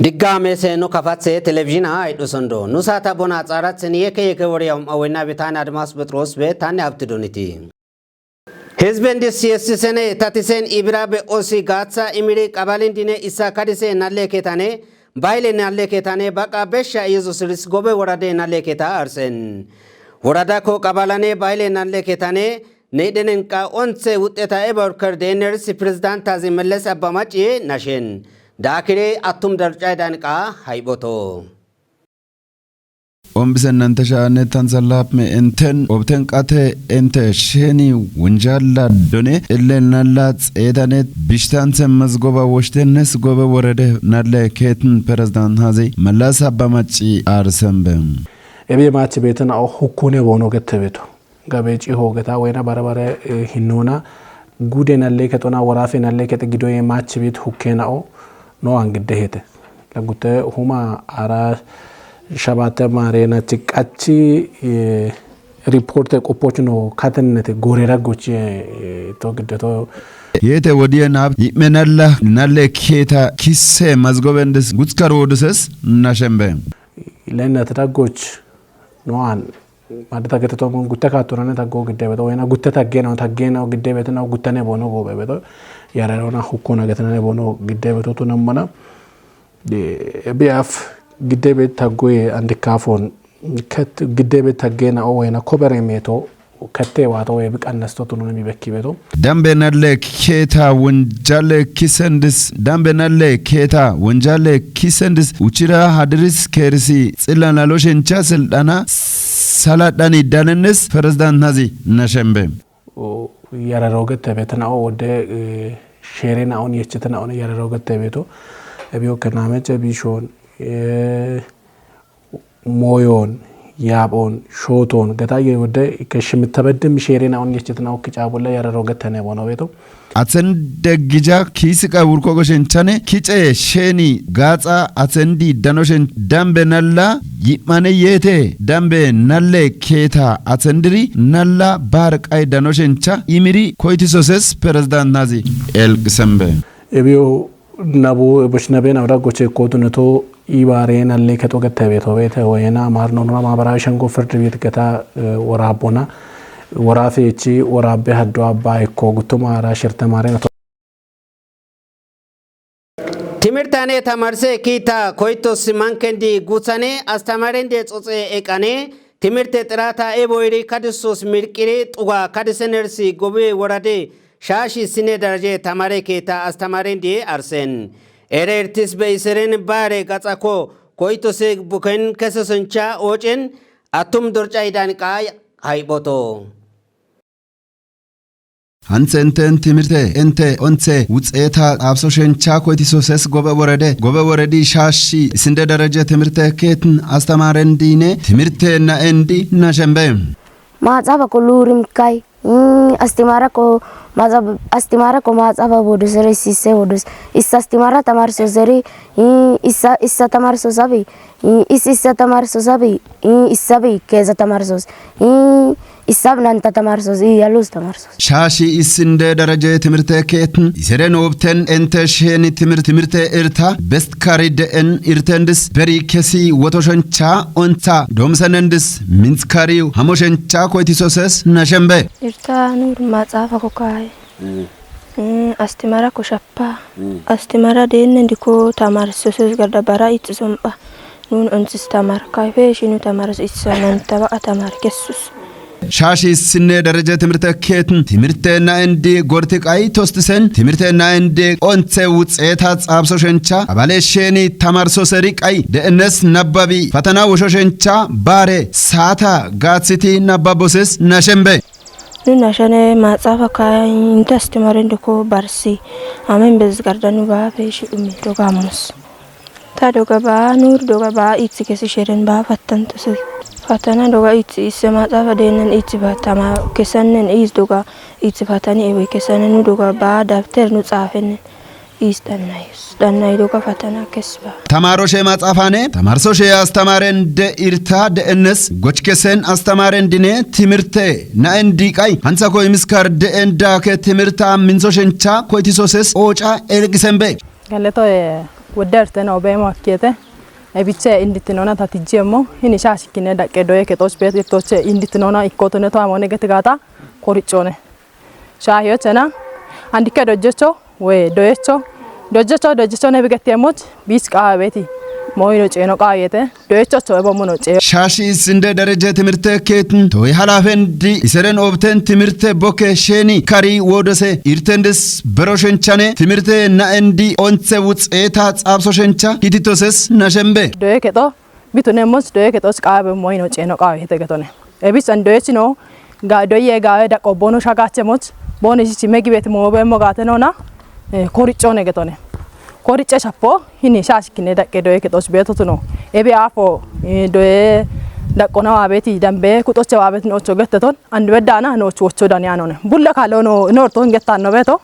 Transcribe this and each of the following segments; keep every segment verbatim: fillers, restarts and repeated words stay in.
Diggaame seeno kafatse televizhiina haydhusondo. Nu saata bona xaaratsen yeke yeke woriya um'a wenna bitane Admas Phexiroos be tane habti doniti. Hizben dis yesisene tatisen ibira be osi gaatsa imiri qabalin dine issa kadise nalleketane, bayle nalleketane, baqa besha Yesus ris gobe worade nalleketa arsen. Worada ko qabalane bayle nalleketane, neydenen qa onse wuxxeta eba orker deenersi pirezidantazi Melles Abba Macciye nashen. Daakire attum darcaydan qa hayboto. Ombisen nante sha'ane tansa laapme enten obten qate ente sheni wunjalla done ille nalla xeetane bishtanse mazgoba woshtennes gobe worede nalle keetin pirezidantazi Melles Abba Macci arsenbe. Ebi machi beetena o hukkune bono gette beto. Gabe ciho geta wena barabare, eh, hinnona gude nalle ketona worafe nalle kete gidoye machi bet hukkena o no angidde hete. Lagute huma ara shabate marena ciqqachi, eh, riporte qoppochuno katennete gorera gochi, eh, to giddeto. Yete wodiye nab yi'me nalla nalle keeta kisse mazgobendes gutskar woduses nashembe. Lennat daggoch noan madda tagete to gutta kaattonane taggo gidde beto wena gutta taggeno taggeno gidde beto na guttane bono gobe beto yararona hukkona getanane bono gidde beto to nammana. Biaf gidde bet taggoye andikafon ket gidde bet taggena o wena kobere meto kette wato we biqannasto tunune mi bekki beto. Dambe nalle keeta wunjale kisendis dambe nalle keeta wunjale kisendis uchira hadiris kerisi xillan lalo shencha sildana saladani danennes pirezidantazi nashembe. O, yararogete betena o wode, eh, sherena on yechetena on yararogete beto. Ebiyo kenamece bishon, eh, moyon, yabon, shoton geta ye wode keshimitabedim sherena on yechetena o kicabulla yararogete ne bono beto. Atsen deggija kiisiqa wurko goshenchane kice sheni gaaxa atsendi danoshen dambe nalla yi'mane yete dambe nalle keeta atsendiri nalla barqay danoshencha imiri koytisoses pirezidantazi elqisembe. Ebiyo nabu boshnaben awra goche kotuneto ibare nalle keto gete beto bete oyena mar nonra mabara shango firdi bit geta, eh, worabona worafe echi worabe haddo abba ekko guttuma ara shirtamare nato. Timirtane tamarse kiita koytos mankendi guthane astamarende xoxe eqane timirte xirata eboyri kadisos mirqiri xuga kadisenersi gobe worade shashi sine daraje tamare keeta astamarendi arsen. Ere irtis be iseren bare gaxako koytose buken kesesoncha ocen atum dorca idan qa hayboto. Hanthe enten timirte ente onthe wuxxeta xaafso shencha koytisoses gobe worede gobe woredi shashi sinde daraje timirte keetin astamaren diine timirte na endi na shembe. Maaxafa ko luurim kay. Astimara ko maaxafa astimara ko maaxafa bodo sere sisse bodos. Issa astimara tamarso seri issa issa tamarso sabi. Is issa tamarso sabi. Issabi keeza tamarsos. Issab nanta tamarsos iyalus tamarsos. Shashi issinde daraje timirte keetin iseren obten ente sheni timir timirte irta bestkari de'en irtendis beri kesi wotoshoncha ontha domsenendis minskari hamoshencha koytisoses nashembe. Irta nur maxafa kokaye. Astimara ko shappa. Astimara deenne diko tamarsoses garda bara itsisomba. Nun ontsis tamar kayfe shinu tamars itsa nantaba atamar kessus. Shashi issinne daraje timirte keetin timirte na endi gorti qay tostisen timirte na endi onthe wuxxeta xaafso shencha abale sheni tamarso seri qay de'ennes nababi fatana wosho shencha bare saata gaathiti nababoses nashembe. Nu nashane maxafa kayinta astimaren diko barsi amen bez garda nu ba fe shi umi dogamus. Ta doga ba nur doga ba itsi kesi sheren ba fattan tose. Fatana doga itsi isse maxafa denen itsi fatama kesannen is doga itsi fatani ebe kesannen nu doga ba dabter nu xaafennen is dannayus. Dannayi doga fatana kes ba. Tamaro she maxafane tamarso she astamaren de irta de'ennes goch kesen astamaren dine timirte na endi qay hantha ko imiskar de'en dake timirta minso shencha koytisoses oca elqisembe. Galeto e woderte no be mo akete. E biche inditino na tatije mo. Hini shashi kine daqe doye ke toch bet toche inditino na ikoto ne to amone gete gata. Korichone. Shahi ochena. Andike dojecho we doyecho. Dojecho dojecho ne bigete mot. Bis ka beti. Moino cheno ka yete. Doyechocho ebo mono che. Shaashi Sinde Dereje Timirte Keetin Toy Halafen Di Iseren Obten Timirte Bokke Sheeni Kari Wodose Irtendis Beroshenchane Timirte Naendi Ontse Wuxeeta Xaabso Shencha Kititoses Nashembe. Doye keto bitune mos doye ketos qaabe moyino cheno qaabe hete getone. Ebis an doye chino ga doye ga da qobono shagache mos bone shichi megibet mo be mo gate nona. Korichone getone. Koriche shapo hini shashi kine daqe doye ketos beto tuno. Ebe afo doye daqona wabeti dambe kutoche wabeti no ocho geteton and bedana no ocho ocho dani anone. Bulla kalo no no to getan no beto.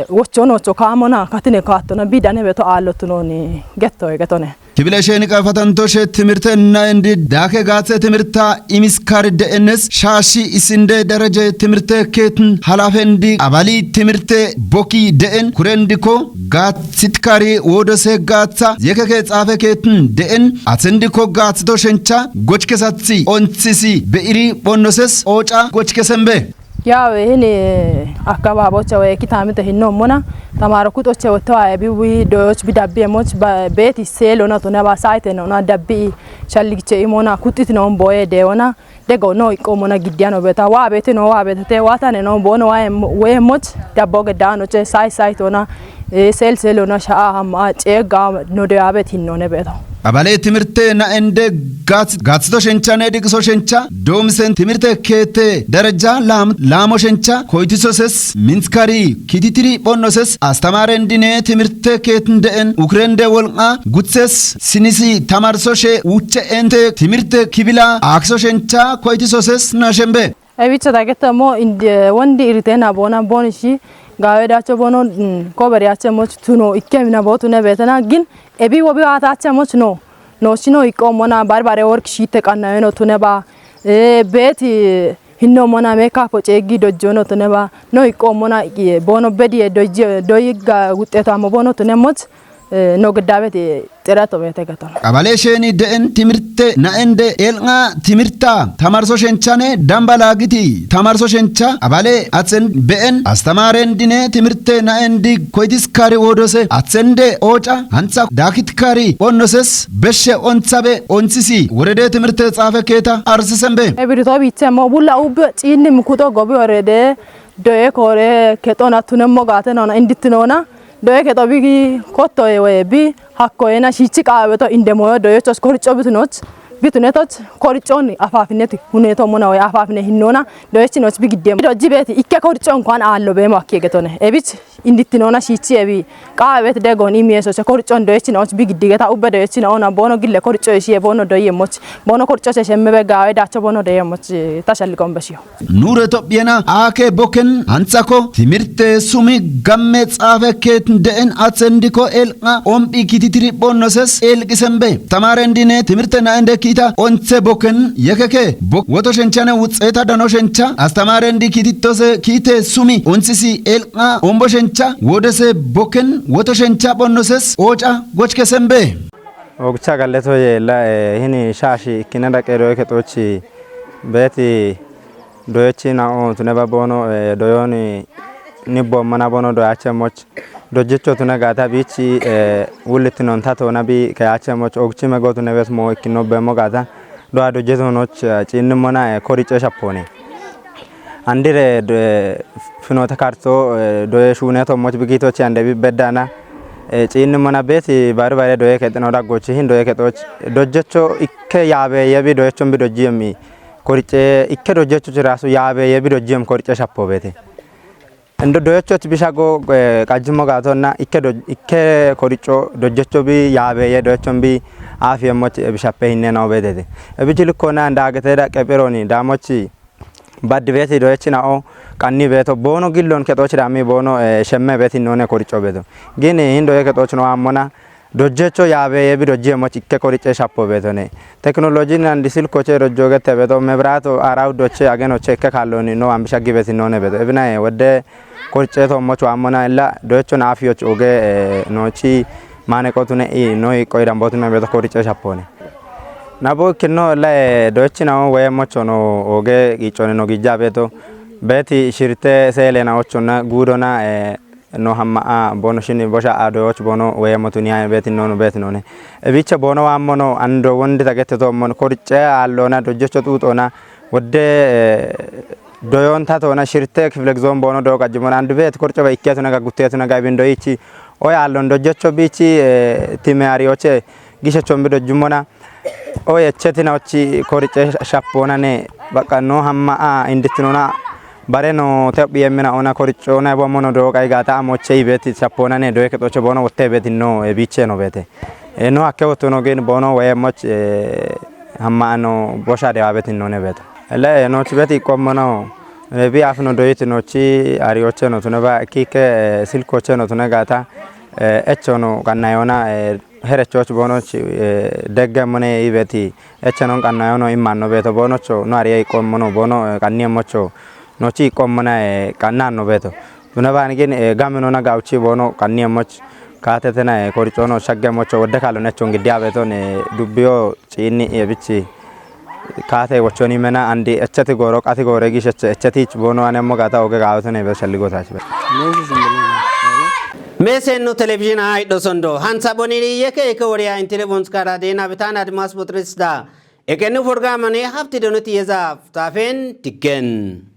Wocho no ocho kamo na katine kato na bidane beto allo tuno ni getto getone. Kibile sheni qafatanto she timirte na indi dake gatse timirta imiskar de enes shashi isinde dereje timirte keetin halafendi abali timirte boki de en kurendiko gatsitkari wodose gatsa yekeke xafe keetin de en atsendiko gatsito shencha gochkesatsi ontsisi be iri bonnoses oca gochkesembe. Yawe hini akababocha we kitamite hinno mona tamaro kutoche woto aye bi wi doyoch bi dabbi emoch beti selo na tona ba saite no na dabbi shalligche imona kutit no boye de ona dego no iko mona gidiano beta wa beti no wa beti te watane no bono wa we emoch dabbo gedano che sai sai tona sel selo na sha hamma chega no de abet hinno ne beto. Abale timirte na ende gatsito shencha ne digiso shencha doomisen timirte keete dereja laamo shencha koytisoses minskari kititiri bonnoses astamaren dine timirte keetin de'en ukrende wolqa gutses sinisi tamarso she wuche ente timirte kibila akiso shencha koytisoses na shembe. Ebicha dageta mo inde wondi irite na bona bona boni shi gawe dacho bono kobere ache moch tuno ikke mina bo tune betena gin ebi wobi atache moch no no shino ikko mona barbare work shite qanna no tune ba. Beti hinno mona meka po chegi dojjo no tune ba no ikko mona bono bedi dojje doyiga gutteto amo bono tune moch no gidabeti xerato bete gaton. Abale sheni de'en timirte na ende elqa timirta tamarso shenchane dambala giti tamarso shencha abale atsen be'en astamaren dine timirte na endi koytis kari wodose atsende oca hantsa dakit kari bonnoses beshe ontsabe ontsisi worede timirte xafe keeta arsisembe. Ebirito bichemo bulla ubbe cinni mukuto gobi worede doye kore ketona tunemmo gate nona inditinona doye keto bigi kotto we bi hakko ena shichi qawe to indemo doye chos koricho bitunoch bitunetoch korichon afafinet huneto mona we afafine hinnona doye chinoch bigidem do jibeti ikke korichon kwan allo be mo akke getone ebich inditinona shichi ebi qawe bet degon imieso che korichon doye chinoch bigiddigeta ubbe doye chino ona bono gille koricho ishi e bono doye moch bono koricho che shemme be gawe dacho bono doye moch tashalli kombeshiyo. Nure tophiyena aake bokken hantsako timirte sumi gamme xafe keet de'en atsendiko elqa ombi kititiri bonnoses elqisembe tamaren dine timirte na ende kita ontse bokken yekeke bok woto shenchane wuxeta dano shencha astamaren di kititose kite sumi ontsisi elqa ombo shencha wodese bokken woto shencha bonnoses oca gochkesembe. Ogcha galleto yeella hini shashi ikkine daqe doye kexochi beti doyechi na'o tune ba bono doyoni nibbo mana bono doyache moch dojjecho tune gata bichi wulitinon tato na bi kayache moch ogchi mego tune bet mo ikkino bemo gata doya dojjeto noch cinni mona korice shapone. Andire finote karto doye shune to moch bigito chi ande bi bedana cinni mona beti bari bare doye kexino daggochi hin doye kexoch dojjecho ikke yaabe yebi doyechon bi dojjiyemi korice ikke dojjecho ci rasu yaabe yebi dojjiyem korice shappo bete. Ndo doyechot bishago qajjimo gatonna ikke ikke korico dojjecho bi yaabe ye doyechon bi afi emoch bishappe hinne no betete. Ebichi likkona ndagete da qepironi damochi baddi beti doyechi na'o qanni beto bono gillon kexochi dami bono shemme beti none korico beto. Gini hin doye kexoch no ammona dojjecho yaabe yebi dojji emoch ikke korice shappo betone. Teknoloji nandi silkoche dojjogete beto mebrato arau doche agenoche ikke kalloni no ambisha gibeti none beto. Ebinaye wodde Korce to mocho amona illa docho na afioch oge, eh, nochi mane kotune i no i koi dambotu me beto korce shapone. Na bo kinno illa, eh, dochi na we mocho no oge ichone no gija beto. Beti shirte sele na ocho na gudo na, eh, no hamma a bono shini bosha a docho bono we motu ni a beti no no beti no ne. E bicha bono wa mono ando wondi tagete to mono korce allo na dojo cho tu to na wodde, eh, doyon ta to na shirte kifle gizon bono do gajumon andu bet korco ba ikketu na ga guttetu na ga bindo ichi. Oy allon dojo cho bichi, eh, time arioche gishe chombi dojumona. Oy echeti na ochi korce shapona ne baka no hamma a inditino na bare no te bi emina ona korco na bo mono do kai gata amoche ibeti shapona ne do ke to cho bono wotte beti no e biche no bete. E no akke woto no gen bono we moch, eh, hamma ano bosha de abeti no ne beta. Ele no chibeti komono. Rebi afno doit no chi arioche no tune ba kike, eh, silkoche no tune gata, eh, echo no kanayona, eh, here choch bono chi, eh, degge mone ibeti. Echo no kanayono imano beto bono cho no ari komono bono, eh, kanni mocho no chi komona, eh, kanano beto. Tune ba ni gen, eh, gamino na gauchi bono kanni moch kate tena, eh, korcho no shagge mocho wodde kalo ne chongi dia beto ne dubbio chini e bichi. Kate wochoni mena andi echati goro kati gore gish echati bono ane mo gata oge gawo tene be shalli gota chi. Mesen no television ay do sondo hansa boniri yeke yeke wori ay intele bonskara de na betana de mas botris da. Ekenu forga mane hafti donoti yeza tafen tiken.